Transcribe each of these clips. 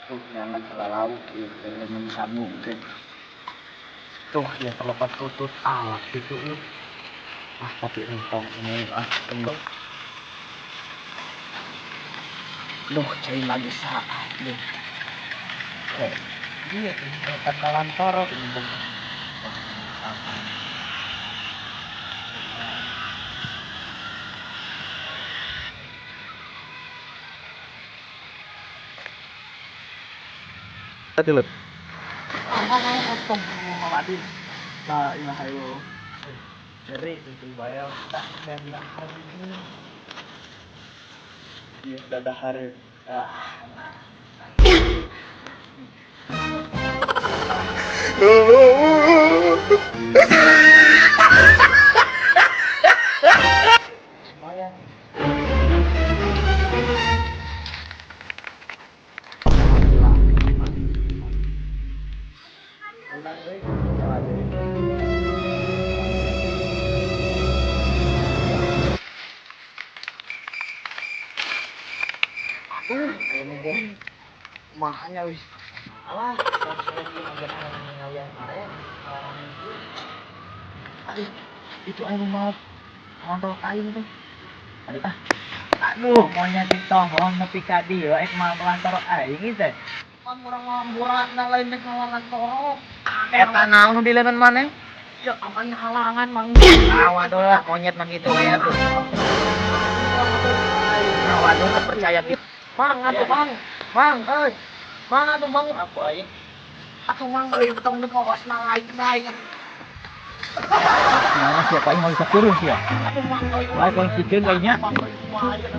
Tuh, jangan salah lauk ieu dengan sabung teh. Tuh, ya terlepas tutut alat gitu lu. Ah, tapi entong ini ah, entong. Duh, cai lagi saat deh. Eh, iya, eta kalantorok ini. Tadi lho. La ilaha illallah. Ceri itu bayar tak dan dahar ini. Iya, dadahar. Ah. Lumayan. Menang euy. Aduh, ini deh. Mahanya wis. Alah, aduh, itu aing mau kontrol aing teh. Aduh, ah. Aduh, monyet ditohong nepi ka dieu ek mal ngelantor aing teh. Pan urang mamburatna lain nek ngalantorok. Eta naon nu di leungeun maneh? Ya aman halangan mang. Ah, waduh lah monyet mah kitu we atuh. Ah, waduh percaya kitu. Mang atuh mang. Mang euy. Mang atuh mang apa aing? Atuh mang euy tong deuk ngawas naik naik. Nah, siapa yang mau bisa turun sih ya? Atuh mang euy. Baik, kalau sikeun kayaknya. Mang euy kumaha ieu?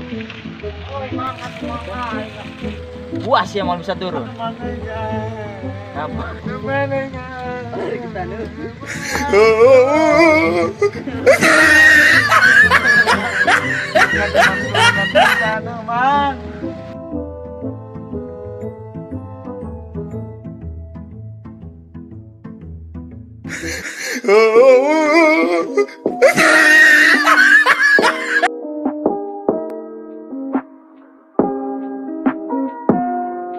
Euy mang atuh mang aing. Puas ya mau bisa turun. Mang euy. Apa? Mang. Oh.